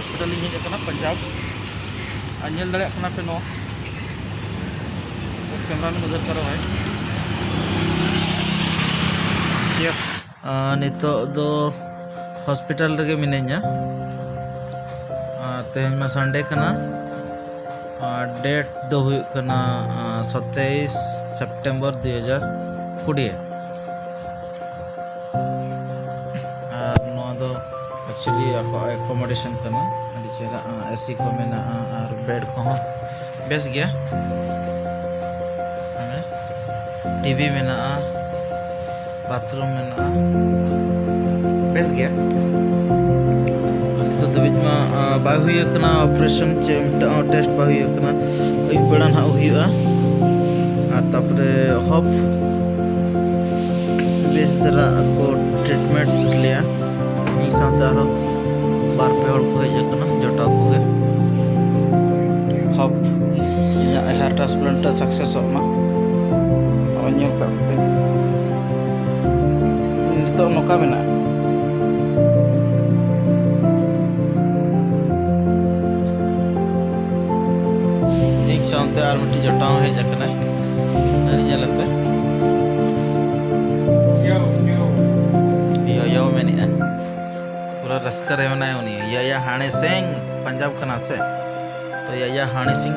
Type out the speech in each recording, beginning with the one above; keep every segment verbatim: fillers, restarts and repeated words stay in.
Hospital ᱤᱧ ᱦᱮᱡ ᱟᱠᱟᱱᱟ ᱯᱟᱧᱡᱟᱵᱽ᱾ ᱟᱨ ᱧᱮᱞ ᱫᱟᱲᱮᱭᱟᱜ ᱠᱟᱱᱟ ᱯᱮ ᱱᱚᱣᱟ ᱠᱮᱢᱨᱟ ᱨᱮ ᱱᱚᱡᱚᱨ ᱠᱟᱨᱚ ᱦᱟᱭ᱾ ᱭᱮᱥ᱾ ᱱᱤᱛᱚᱜ ᱫᱚ ᱦᱚᱥᱯᱤᱴᱟᱞ ᱨᱮᱜᱮ ᱢᱤᱱᱟᱹᱧᱟ᱾ ᱟᱨ ᱛᱮᱦᱮᱧ ᱢᱟ ᱥᱟᱱᱰᱮ ᱠᱟᱱᱟ᱾ ᱟᱨ ᱰᱮᱴ ᱫᱚ ᱦᱩᱭᱩᱜ ᱠᱟᱱᱟ ᱥᱟᱛᱟᱭᱤᱥ ᱥᱮᱯᱴᱮᱢᱵᱚᱨ ᱫᱩ ᱦᱟᱡᱟᱨ ᱠᱩᱲᱤ᱾ ᱟᱨ ᱱᱚᱣᱟ ᱫᱚ ᱮᱠᱪᱩᱭᱮᱞᱤ ᱟᱠᱚᱣᱟᱜ ᱮᱠᱳᱢᱳᱰᱮᱥᱚᱱ ᱠᱟᱱᱟ᱾ ᱟᱹᱰᱤ ᱪᱮᱦᱨᱟ ᱮᱥᱤ ᱠᱚ ᱢᱮᱱᱟᱜᱼᱟ ᱟᱨ ᱵᱮᱰ ᱠᱚᱦᱚᱸ ᱵᱮᱥ ᱜᱮᱭᱟ᱾ ᱴᱤᱵᱷᱤ ᱢᱮᱱᱟᱜᱼᱟ, ᱵᱟᱛᱷᱨᱩᱢ ᱢᱮᱱᱟᱜᱼᱟ, ᱵᱮᱥ ᱜᱮᱭᱟ᱾ ᱱᱤᱛᱚᱜ ᱫᱷᱟᱹᱵᱤᱡ ᱢᱟ ᱵᱟᱭ ᱦᱩᱭ ᱟᱠᱟᱱᱟ ᱚᱯᱟᱨᱮᱥᱚᱱ, ᱪᱮ ᱢᱤᱫᱴᱟᱝ ᱦᱚᱸ ᱴᱮᱥᱴ ᱵᱟᱭ ᱦᱩᱭ ᱟᱠᱟᱱᱟ᱾ ᱟᱹᱭᱩᱵ ᱵᱮᱲᱟ ᱱᱟᱦᱟᱜ ᱦᱩᱭᱩᱜᱼᱟ᱾ ᱟᱨ ᱛᱟᱯᱚᱨᱮ ᱦᱚᱯ ᱵᱮᱥ ᱫᱷᱟᱨᱟ ᱠᱚ ᱴᱨᱤᱴᱢᱮᱱᱴ ᱞᱮᱭᱟ᱾ ᱤᱧ ᱥᱟᱶᱛᱮ ᱟᱨᱦᱚᱸ ᱵᱟᱨ ᱯᱮ ᱦᱚᱲ ᱠᱚ ᱦᱮᱡ ᱟᱠᱟᱱᱟ, ᱡᱚᱴᱟᱣ ᱠᱚᱜᱮ᱾ ᱦᱚᱯ ᱤᱧᱟᱹᱜ ᱦᱮᱭᱟᱨ ᱴᱨᱟᱱᱥᱯᱞᱟᱱᱴ ᱥᱟᱠᱥᱮᱥᱚᱜ ᱢᱟ᱾ ᱱᱚᱜᱼᱚᱭ ᱧᱮᱞ ᱠᱟᱜ ᱯᱮ᱾ ᱱᱤᱛᱚᱜ ᱱᱚᱝᱠᱟ ᱢᱮᱱᱟᱜᱼᱟ᱾ ᱤᱧ ᱥᱟᱶᱛᱮ ᱟᱨ ᱢᱤᱫᱴᱤᱡ ᱡᱚᱴᱟᱣ ᱦᱮᱡ ᱟᱠᱟᱱᱟᱭ᱾ ᱟᱨ ᱧᱮᱞ ᱟᱯᱮ᱾ ᱭᱳ, ᱭᱳ ᱢᱮᱱᱮᱜᱼᱟ᱾ ᱯᱩᱨᱟᱹ ᱨᱟᱹᱥᱠᱟᱹ ᱨᱮ ᱢᱮᱱᱟᱭᱟ ᱩᱱᱤ᱾ ᱭᱟᱭᱟ ᱦᱟᱱᱮ ᱥᱮᱝ ᱯᱟᱧᱡᱟᱵᱽ ᱠᱟᱱᱟ ᱥᱮ, ᱛᱚ ᱭᱟᱭᱟ ᱦᱟᱱᱮ ᱥᱤᱝ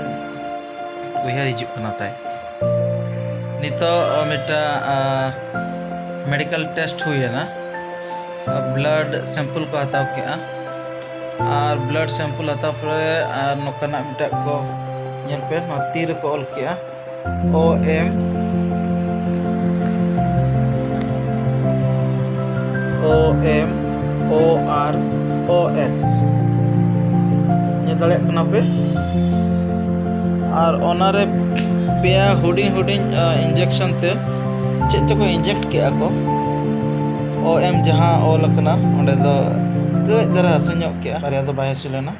ᱩᱭᱦᱟᱹᱨ ᱦᱤᱡᱩᱜ ᱠᱟᱱᱟ ᱛᱟᱭ᱾ ᱱᱤᱛᱚᱜ ᱢᱤᱫᱴᱟᱝ ᱢᱮᱰᱤᱠᱮᱞ ᱴᱮᱥᱴ ᱦᱩᱭᱮᱱᱟ᱾ ᱵᱞᱟᱰ ᱥᱮᱢᱯᱮᱞ ᱠᱚ ᱦᱟᱛᱟᱣ ᱠᱮᱜᱼᱟ᱾ ᱟᱨ ᱵᱞᱟᱰ ᱥᱮᱢᱯᱮᱞ ᱦᱟᱛᱟᱣ ᱯᱚᱨᱮ ᱟᱨ ᱱᱚᱝᱠᱟᱱᱟᱜ ᱢᱤᱫᱴᱟᱝ ᱠᱚ, ᱧᱮᱞ ᱯᱮ, ᱱᱚᱣᱟ ᱛᱤ ᱨᱮᱠᱚ ᱚᱞ ᱠᱮᱜᱼᱟ, O M, O M, O R, O X᱾ ᱧᱮᱞ ᱫᱟᱲᱮᱭᱟᱜ ᱠᱟᱱᱟ ᱯᱮ? ᱟᱨ ᱚᱱᱟᱨᱮ ᱯᱮᱭᱟ ᱦᱩᱰᱤᱧ ᱦᱩᱰᱤᱧ, ᱟ, ᱤᱧᱡᱮᱠᱥᱚᱱ ᱛᱮ ᱪᱮᱫ ᱪᱚᱠᱚ ᱤᱧᱡᱮᱠᱴ ᱠᱮᱜᱼᱟ ᱠᱚ᱾ O M ᱡᱟᱦᱟᱸ ᱚᱞ ᱟᱠᱟᱱᱟ, ᱚᱸᱰᱮ ᱫᱚ ᱠᱟᱹᱡ ᱫᱷᱟᱨᱟ ᱦᱟᱹᱥᱩ ᱧᱚᱜ ᱠᱮᱜᱼᱟ, ᱵᱟᱨᱭᱟ ᱫᱚ ᱵᱟᱭ ᱦᱟᱹᱥᱩ ᱞᱮᱱᱟ᱾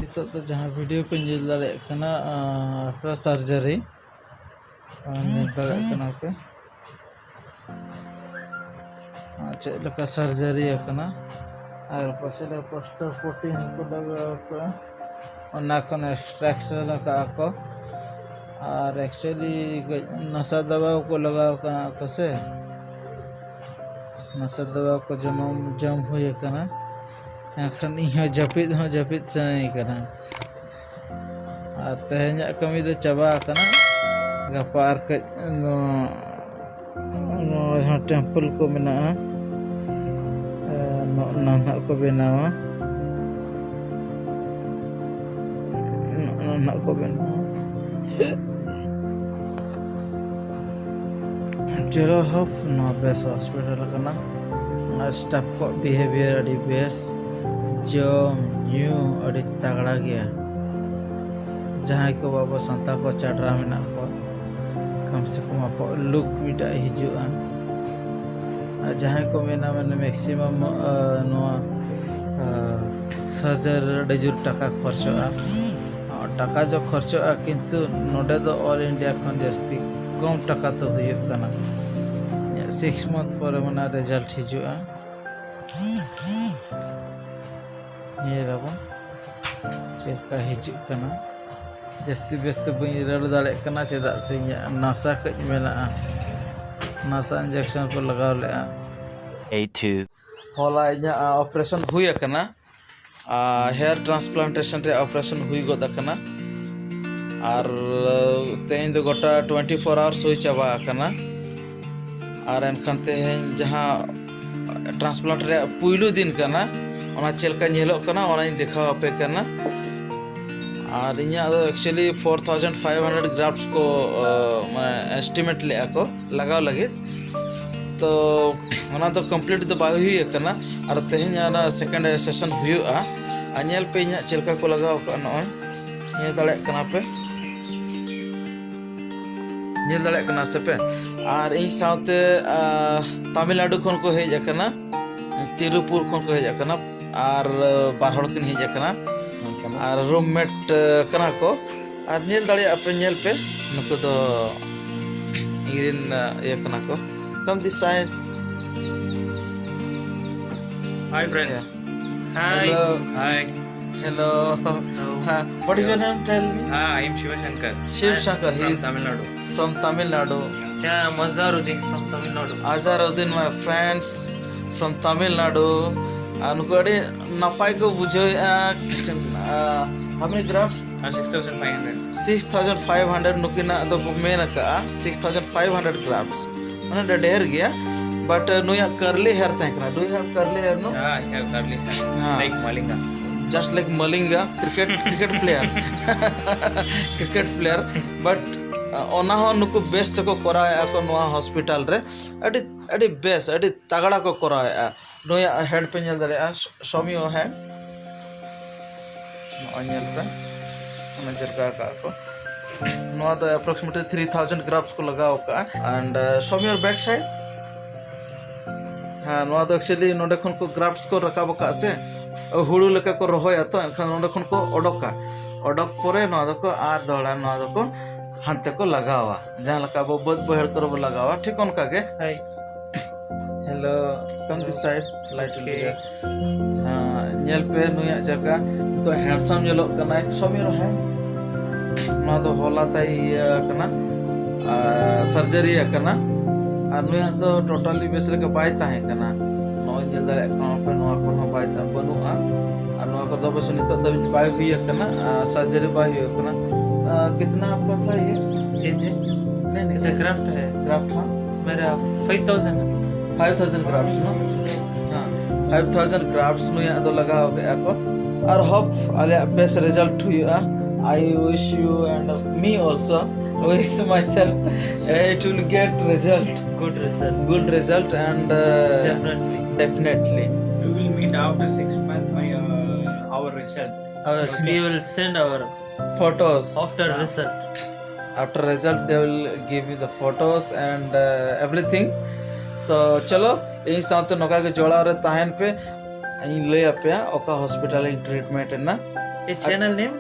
ᱱᱤᱛᱚᱜ ᱫᱚ ᱡᱟᱦᱟᱸ ᱵᱷᱤᱰᱤᱭᱳ ᱯᱮ ᱧᱮᱞ ᱫᱟᱲᱮᱭᱟᱜ ᱠᱟᱱᱟ, ᱟᱯᱱᱟᱨ ᱥᱟᱨᱡᱟᱨᱤ ᱧᱮᱞ ᱫᱟᱲᱮᱭᱟᱜ ᱠᱟᱱᱟ ᱯᱮ᱾ ᱟᱨ ᱪᱮᱫ ᱞᱮᱠᱟ ᱥᱟᱨᱡᱟᱨᱤ ᱟᱠᱟᱱᱟ ᱟᱨ ᱯᱟᱪᱷᱮ ᱨᱮ ᱯᱳᱥᱴᱟᱨ ᱯᱩᱴᱤ ᱦᱚᱸᱠᱚ ᱞᱟᱜᱟᱣ ᱟᱠᱟᱫᱼᱟ᱾ ᱚᱱᱟ ᱠᱷᱚᱱ ᱮᱠᱥᱴᱨᱟᱠᱥᱚᱱ ᱟᱠᱟᱫᱼᱟ ᱠᱚ᱾ ᱟᱨ ᱮᱠᱪᱩᱭᱮᱞᱤ ᱱᱟᱥᱟ ᱫᱟᱵᱟ ᱠᱚ ᱞᱟᱜᱟᱣ ᱟᱠᱟᱫ ᱠᱚ ᱥᱮ, ᱱᱟᱥᱟ ᱫᱟᱵᱟ ᱠᱚ ᱡᱚᱢ ᱡᱚᱢ ᱦᱩᱭ ᱟᱠᱟᱱᱟ᱾ ᱮᱱᱠᱷᱟᱱ ᱤᱧ ᱦᱚᱸ ᱡᱟᱹᱯᱤᱫ ᱦᱚᱸ ᱡᱟᱹᱯᱤᱫ ᱥᱟᱱᱟᱧ ᱠᱟᱱᱟ᱾ ᱟᱨ ᱛᱮᱦᱮᱧᱟᱜ ᱠᱟᱹᱢᱤ ᱫᱚ ᱪᱟᱵᱟ ᱟᱠᱟᱱᱟ᱾ ᱜᱟᱯᱟ ᱟᱨ ᱠᱟᱹᱡ ᱱᱚᱣᱟ, ᱱᱚᱣᱟ ᱡᱟᱦᱟᱸ ᱴᱮᱢᱯᱮᱞ ᱠᱚ ᱢᱮᱱᱟᱜᱼᱟ, ᱮ, ᱱᱚᱜᱼᱚ ᱱᱟ ᱱᱟᱦᱟᱜ ᱠᱚ ᱵᱮᱱᱟᱣᱟ᱾ ᱱᱚᱜᱼᱚ ᱱᱟ ᱱᱟᱦᱟᱜ ᱠᱚ ᱵᱮᱱᱟᱣᱟ᱾ ᱡᱮᱨᱚ ᱦᱚᱯ ᱱᱚᱣᱟ ᱵᱮᱥ ᱦᱚᱥᱯᱤᱴᱟᱞ ᱠᱟᱱᱟ᱾ ᱟᱨ ᱥᱴᱟᱯ ᱠᱚᱣᱟᱜ ᱵᱤᱦᱮᱵᱤᱭᱟᱨ ᱟᱹᱰᱤ ᱵᱮᱥ, ᱡᱚᱢ ᱧᱩ ᱟᱹᱰᱤ ᱛᱟᱜᱲᱟ ᱜᱮᱭᱟ᱾ ᱡᱟᱦᱟᱸᱭ ᱠᱚ ᱵᱟᱵᱟ ᱥᱟᱱᱛᱟᱲ ᱠᱚ ᱪᱟᱰᱨᱟ ᱢᱮᱱᱟᱜ ᱠᱚᱣᱟ, ᱠᱚᱢ ᱥᱮ ᱠᱚᱢ ᱟᱠᱚᱣᱟᱜ ᱞᱩᱠ ᱢᱤᱫᱴᱟᱜ ᱦᱤᱡᱩᱜᱼᱟ᱾ ᱟᱨ ᱡᱟᱦᱟᱸᱭ ᱠᱚ ᱢᱮᱱᱟ, ᱢᱟᱱᱮ, ᱢᱮᱠᱥᱤᱢᱟᱢ, ᱟ, ᱱᱚᱣᱟ, ᱟ, ᱥᱟᱨᱡᱟᱨᱤ ᱨᱮ ᱟᱹᱰᱤ ᱡᱳᱨ ᱴᱟᱠᱟ ᱠᱷᱚᱨᱪᱚᱜᱼᱟ᱾ ᱟᱨ ᱴᱟᱠᱟ ᱡᱚ ᱠᱷᱚᱨᱪᱚᱜᱼᱟ, ᱠᱤᱱᱛᱩ ᱱᱚᱰᱮ ᱫᱚ ᱚᱞ ᱤᱱᱰᱤᱭᱟ ᱠᱷᱚᱱ ᱡᱟᱹᱥᱛᱤ ᱠᱚᱢ ᱴᱟᱠᱟ ᱛᱮ ᱦᱩᱭᱩᱜ ᱠᱟᱱᱟ᱾ ᱤᱧᱟᱹᱜ ᱥᱤᱠᱥ ᱢᱟᱱᱛᱷ ᱯᱚᱨᱮ ᱢᱟᱱᱮ ᱨᱮᱡᱟᱞᱴ ᱦᱤᱡᱩᱜᱼᱟ᱾ ᱧᱮᱞ ᱟᱵᱚᱱ ᱪᱮᱫ ᱞᱮᱠᱟ ᱦᱤᱡᱩᱜ ᱠᱟᱱᱟ᱾ ᱡᱟᱹᱥᱛᱤ ᱵᱮᱥ ᱛᱮ ᱵᱟᱹᱧ ᱨᱚᱲ ᱫᱟᱲᱮᱭᱟᱜ ᱠᱟᱱᱟ, ᱪᱮᱫᱟᱜ ᱥᱮ ᱤᱧᱟᱹᱜ ᱱᱟᱥᱟ ᱠᱟᱹᱡ ᱢᱮᱱᱟᱜᱼᱟ, ᱱᱟᱥᱟ ᱤᱧᱡᱮᱠᱥᱚᱱ ᱠᱚ ᱞᱟᱜᱟᱣ ᱞᱮᱫᱼᱟ᱾ Eight two. ᱦᱚᱞᱟ ᱤᱧᱟᱹᱜ, ᱟ, ᱚᱯᱟᱨᱮᱥᱚᱱ ᱦᱩᱭ ᱟᱠᱟᱱᱟ, ᱟ, ᱦᱮᱭᱟᱨ ᱴᱨᱟᱱᱥᱯᱞᱟᱱᱴᱮᱥᱚᱱ ᱨᱮᱭᱟᱜ ᱚᱯᱟᱨᱮᱥᱚᱱ ᱦᱩᱭ ᱜᱚᱫ ᱟᱠᱟᱱᱟ᱾ ᱟᱨ, ᱟ, ᱛᱮᱦᱮᱧ ᱫᱚ ᱜᱚᱴᱟ ᱴᱩᱭᱮᱱᱴᱤ ᱯᱷᱳᱨ ᱟᱣᱟᱨᱥ ᱦᱩᱭ ᱪᱟᱵᱟ ᱟᱠᱟᱱᱟ᱾ ᱟᱨ ᱮᱱᱠᱷᱟᱱ ᱛᱮᱦᱮᱧ ᱡᱟᱦᱟᱸ ᱴᱨᱟᱱᱥᱯᱞᱟᱱᱴ ᱨᱮᱭᱟᱜ ᱯᱩᱭᱞᱩ ᱫᱤᱱ ᱠᱟᱱᱟ, ᱚᱱᱟ ᱪᱮᱫ ᱞᱮᱠᱟ ᱧᱮᱞᱚᱜ ᱠᱟᱱᱟ, ᱚᱱᱟᱧ ᱫᱮᱠᱷᱟᱣ ᱟᱯᱮ ᱠᱟᱱᱟ᱾ ᱟᱨ ᱤᱧᱟᱹᱜ ᱫᱚ ᱮᱠᱪᱩᱭᱮᱞᱤ ᱯᱷᱳᱨ ᱛᱷᱟᱣᱡᱮᱱᱰ ᱯᱷᱟᱭᱤᱵᱷ ᱦᱟᱱᱰᱨᱮᱰ ᱜᱨᱟᱯᱴᱥ ᱠᱚ, ᱟ, ᱢᱟᱱᱮ, ᱮᱥᱴᱤᱢᱮᱴ ᱞᱮᱫᱼᱟ ᱠᱚ ᱞᱟᱜᱟᱣ ᱞᱟᱹᱜᱤᱫ᱾ ᱛᱚ ᱚᱱᱟ ᱫᱚ ᱠᱚᱢᱯᱞᱤᱴ ᱫᱚ ᱵᱟᱭ ᱦᱩᱭ ᱟᱠᱟᱱᱟ᱾ ᱟᱨ ᱛᱮᱦᱮᱧ ᱚᱱᱟ ᱥᱮᱠᱮᱱᱰ ᱥᱮᱥᱚᱱ ᱦᱩᱭᱩᱜᱼᱟ᱾ ᱟᱨ ᱧᱮᱞ ᱯᱮ ᱤᱧᱟᱹᱜ ᱪᱮᱫ ᱞᱮᱠᱟ ᱠᱚ ᱞᱟᱜᱟᱣ ᱟᱠᱟᱫᱼᱟ, ᱱᱚᱜᱼᱚᱭ ᱧᱮᱞ ᱫᱟᱲᱮᱭᱟᱜ ᱠᱟᱱᱟ ᱯᱮ, ᱧᱮᱞ ᱫᱟᱲᱮᱭᱟᱜ ᱠᱟᱱᱟ ᱥᱮ ᱯᱮ? ᱟᱨ ᱤᱧ ᱥᱟᱶᱛᱮ, ᱟ, ᱛᱟᱢᱤᱞᱱᱟᱰᱩ ᱠᱷᱚᱱ ᱠᱚ ᱦᱮᱡ ᱟᱠᱟᱱᱟ, ᱛᱤᱨᱩᱯᱩᱨ ᱠᱷᱚᱱ ᱠᱚ ᱦᱮᱡ ᱟᱠᱟᱱᱟ, ᱟᱨ, ᱟ, ᱵᱟᱨ ᱦᱚᱲ ᱠᱤᱱ ᱦᱮᱡ ᱟᱠᱟᱱᱟ᱾ ᱟᱨ ᱨᱩᱢᱢᱮᱴ, ᱟ, ᱠᱟᱱᱟ ᱠᱚ᱾ ᱟᱨ ᱧᱮᱞ ᱫᱟᱲᱮᱭᱟᱜᱼᱟ ᱯᱮ, ᱧᱮᱞ ᱯᱮ, ᱱᱩᱠᱩ ᱫᱚ ᱤᱧ ᱨᱮᱱ, ᱟ, ᱤᱭᱟᱹ ᱠᱟᱱᱟ ᱠᱚ᱾ Come this side. Hi friends. Hi. Hello. Hi. Hello. Hello. Huh. What is your name? Tell me. Ah, I am Shiva Shankar. Shiv Shankar. He is from Tamil Nadu. From Tamil Nadu. Yeah, I'm Azharuddin from Tamil Nadu. Azharuddin, my friends from Tamil Nadu. ᱟᱨ ᱱᱩᱠᱩ ᱟᱹᱰᱤ ᱱᱟᱯᱟᱭ ᱠᱚ ᱵᱩᱡᱷᱟᱹᱣᱮᱫᱼᱟ᱾ ᱠᱤᱪᱷᱩ, ᱟᱨ, how many grafts? Ah, six thousand five hundred. Six thousand five hundred ᱱᱩᱠᱤᱱᱟᱜ ᱫᱚᱠᱚ ᱢᱮᱱ ᱟᱠᱟᱫᱼᱟ, six thousand five hundred grafts, ᱢᱟᱱᱮ ᱟᱹᱰᱤ ᱰᱷᱮᱨ ᱜᱮᱭᱟ᱾ But ᱱᱩᱭᱟᱜ curly hair ᱛᱟᱦᱮᱸ ᱠᱟᱱᱟ᱾ Do you have curly hair, no? Ah, I have curly hair. Ah. Like Malinga. Just like Malinga, cricket, cricket player. Cricket player. But ᱚᱱᱟ ᱦᱚᱸ ᱱᱩᱠᱩ ᱵᱮᱥ ᱛᱮᱠᱚ ᱠᱚᱨᱟᱣᱮᱫᱼᱟ ᱠᱚ ᱱᱚᱣᱟ ᱦᱚᱥᱯᱤᱴᱟᱞ ᱨᱮ᱾ ᱟᱹᱰᱤ, ᱟᱹᱰᱤ ᱵᱮᱥ, ᱟᱹᱰᱤ ᱛᱟᱜᱲᱟ ᱠᱚ ᱠᱚᱨᱟᱣᱮᱫᱼᱟ᱾ ᱱᱩᱭᱟᱜ hand ᱯᱮ ᱧᱮᱞ ᱫᱟᱲᱮᱭᱟᱜᱼᱟ, show me your hand. ᱱᱚᱜᱼᱚᱭ ᱧᱮᱞ ᱯᱮ, ᱚᱱᱟ ᱪᱮᱫ ᱞᱮᱠᱟ ᱟᱠᱟᱫ ᱠᱚ᱾ ᱱᱚᱣᱟ ᱫᱚ approximately three thousand grafts ᱠᱚ ᱞᱟᱜᱟᱣ ᱟᱠᱟᱫᱼᱟ᱾ And show me your back side. ᱦᱮᱸ, ᱱᱚᱣᱟ ᱫᱚ actually ᱱᱚᱰᱮ ᱠᱷᱚᱱ ᱠᱚ grafts ᱠᱚ ᱨᱟᱠᱟᱵ ᱟᱠᱟᱫ ᱥᱮ, ᱦᱩᱲᱩ ᱞᱮᱠᱟ ᱠᱚ ᱨᱚᱦᱚᱭᱟ ᱛᱚ, ᱮᱱᱠᱷᱟᱱ ᱱᱚᱰᱮ ᱠᱷᱚᱱ ᱠᱚ ᱚᱰᱚᱠᱟ᱾ ᱚᱰᱚᱠ ᱯᱚᱨᱮ ᱱᱚᱣᱟ ᱫᱚᱠᱚ ᱟᱨ ᱫᱚᱦᱲᱟ ᱱᱚᱣᱟ ᱫᱚᱠᱚ ᱦᱟᱱᱛᱮ ᱠᱚ ᱞᱟᱜᱟᱣᱟ, ᱡᱟᱦᱟᱸ ᱞᱮᱠᱟ ᱟᱵᱚ ᱵᱟᱹᱫᱽ ᱵᱟᱹᱭᱦᱟᱹᱲ ᱠᱚᱨᱮ ᱵᱚ ᱞᱟᱜᱟᱣᱟ, ᱴᱷᱤᱠ ᱚᱱᱠᱟ ᱜᱮ᱾ Hi. Hello, come this side, light will be there. ᱦᱮᱸ, ᱧᱮᱞ ᱯᱮ ᱱᱩᱭᱟᱜ ᱡᱟᱭᱜᱟ, ᱱᱤᱛᱚᱜ handsome ᱧᱮᱞᱚᱜ ᱠᱟᱱᱟᱭ᱾ Show me your hand. ᱱᱚᱣᱟ ᱫᱚ ᱦᱚᱞᱟ ᱛᱟᱭ ᱤᱭᱟᱹ ᱟᱠᱟᱱᱟ, surgery ᱟᱠᱟᱱᱟ᱾ ᱟᱨ ᱱᱩᱭᱟᱜ ᱫᱚ totally ᱵᱮᱥ ᱞᱮᱠᱟ ᱵᱟᱭ ᱛᱟᱦᱮᱸ ᱠᱟᱱᱟ᱾ ᱱᱚᱜᱼᱚᱭ ᱧᱮᱞ ᱫᱟᱲᱮᱭᱟᱜ ᱠᱟᱱᱟ ᱯᱮ, ᱱᱚᱣᱟ ᱠᱚᱨᱮ ᱦᱚᱸ ᱵᱟᱭ ᱵᱟᱹᱱᱩᱜᱼᱟ᱾ ᱟᱨ ᱱᱚᱣᱟ ᱠᱚᱫᱚ ᱚᱵᱚᱥᱥᱳᱭ ᱱᱤᱛᱚᱜ ᱫᱷᱟᱹᱵᱤᱡ ᱵᱟᱭ ᱦᱩᱭ ᱟᱠᱟᱱᱟ, surgery ᱵᱟᱭ ᱦᱩᱭ ᱟᱠᱟᱱᱟ᱾ ᱠᱤᱛᱱᱟ ᱟᱯᱠᱟ ᱛᱷᱟ ᱤᱭᱟᱹ? ᱱᱤᱛᱚᱜ graft ᱦᱮ᱾ Graft ᱦᱚᱸ? ᱢᱮᱨᱟ five thousand. Five thousand grafts, no? ᱦᱮᱸ, five thousand grafts ᱱᱩᱭᱟᱜ ᱫᱚ ᱞᱟᱜᱟᱣ ᱠᱮᱫᱼᱟ ᱠᱚ᱾ ᱟᱨ hope ᱟᱞᱮᱭᱟᱜ ᱵᱮᱥ result ᱦᱩᱭᱩᱜᱼᱟ᱾ I wish you and me also, wish myself, it will get result. Good result. Good result and, uh, definitely. Definitely. You will meet after six months, my, uh, our result. Our, okay. We will send our photos. After result. After result, they will give you the photos and, uh, everything. ᱛᱚ ᱪᱚᱞᱚ, ᱤᱧ ᱥᱟᱶᱛᱮ ᱱᱚᱝᱠᱟ ᱜᱮ ᱡᱚᱲᱟᱣ ᱨᱮ ᱛᱟᱦᱮᱱ ᱯᱮ᱾ ᱤᱧ ᱞᱟᱹᱭ ᱟᱯᱮᱭᱟ ᱚᱠᱟ hospital ᱤᱧ treatment ᱮᱱᱟ᱾ ᱪᱮ channel name?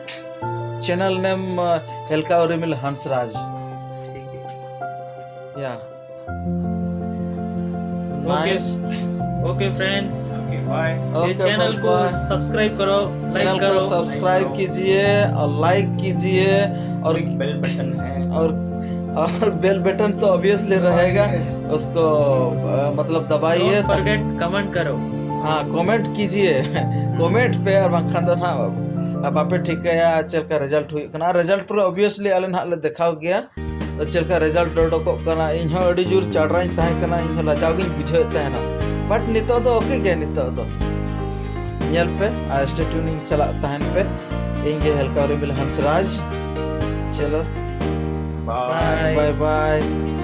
Channel name, uh, ᱦᱮᱞᱠᱟᱣ ᱨᱤᱢᱤᱞ ᱦᱟᱸᱥᱨᱟᱡᱽ᱾ ᱴᱷᱤᱠ ᱜᱮᱭᱟ᱾ Yeah. Okay. Nice. Okay friends, okay, bye. ये ओके, चैनल को बाय। सब्सक्राइब करो, चैनल लाइक को करो। सब्सक्राइब कीजिए और लाइक कीजिए और एक बेल बटन है। और और बेल बटन तो ऑब्वियसली रहेगा, उसको अ, मतलब दबाइए। डोंट फॉरगेट, कमेंट करो। हाँ, कमेंट कीजिए। कमेंट पे, और बांखान दो ना, अब ᱟᱯᱮ ᱴᱷᱤᱠᱟᱹᱭᱟ ᱪᱮᱫ ᱞᱮᱠᱟ ᱨᱮᱡᱟᱞᱴ ᱦᱩᱭᱩᱜ ᱠᱟᱱᱟ᱾ ᱨᱮᱡᱟᱞᱴ ᱯᱩᱨᱟᱹ ᱚᱵᱤᱭᱟᱥᱞᱤ ᱟᱞᱮ ᱱᱟᱦᱟᱜ ᱞᱮ ᱫᱮᱠᱷᱟᱣ ᱜᱮᱭᱟ᱾ ᱛᱚ ᱪᱮᱫ ᱞᱮᱠᱟ ᱨᱮᱡᱟᱞᱴ ᱩᱰᱩᱠᱚᱜ ᱠᱟᱱᱟ, ᱤᱧ ᱦᱚᱸ ᱟᱹᱰᱤ ᱡᱳᱨ ᱪᱟᱰᱨᱟᱧ ᱛᱟᱦᱮᱸ ᱠᱟᱱᱟ, ᱤᱧ ᱦᱚᱸ ᱞᱟᱡᱟᱣ ᱜᱤᱧ ᱵᱩᱡᱷᱟᱹᱣᱮᱫ ᱛᱟᱦᱮᱱᱟ᱾ ᱵᱟᱴ ᱱᱤᱛᱚᱜ ᱫᱚ ᱳᱠᱮ ᱜᱮ, ᱱᱤᱛᱚᱜ ᱫᱚ ᱧᱮᱞ ᱯᱮ ᱟᱨ ᱥᱴᱮ ᱴᱤᱭᱩᱱᱤᱝ ᱥᱟᱞᱟᱜ ᱛᱟᱦᱮᱱ ᱯᱮ᱾ ᱤᱧ ᱜᱮ ᱦᱮᱞᱠᱟᱣ ᱨᱤᱢᱤᱞ ᱦᱟᱸᱥᱫᱟᱡᱽ᱾ ᱪᱚᱞᱚ, बाय। ᱵᱟᱭ ᱵᱟᱭ᱾